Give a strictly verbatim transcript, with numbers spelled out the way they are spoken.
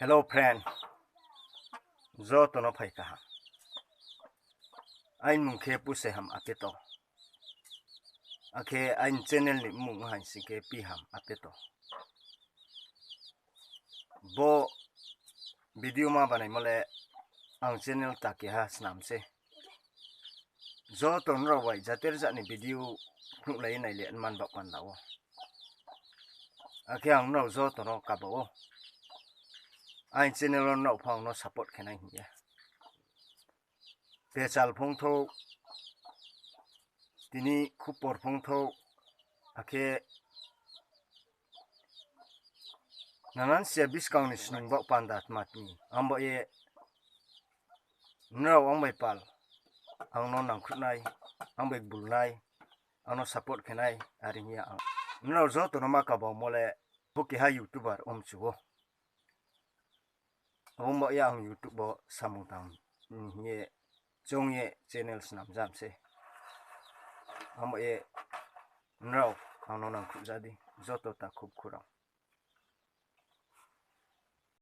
Hello friend, joto no phai kaham. Aini mmung khe Puseham Apeto. Akhe aini channel ni mmung haing sing khe Piham Apeto. Bo video ma banaimo le ang channel ta keha snam se. Joto nrao bai jater jat ni video phnuhlai ye nailai man baoh panda wo. Akhe ang nrao joto no kaba ou. Aini channel wo nrao pho ang no support khe nai hing ye. Pechal phongthou, tini khupor phongthou, akhe nanansia buskang ni snung baoh panda tma tini. Ang baoh ye nrao ang bai pal, ang no nangkhruh nai, ang bai gbul nai, ang no support khe nai, are hing ye ang nrao joto no ma kabaomo le, bo keha YouTuber ong mchu ou. Abo baoh ye ang YouTube wo samung tang hing ye choung ye channel snam jam se. Ang baoh ye nrao ang no nangkhruh ja di, joto ta khub khurang.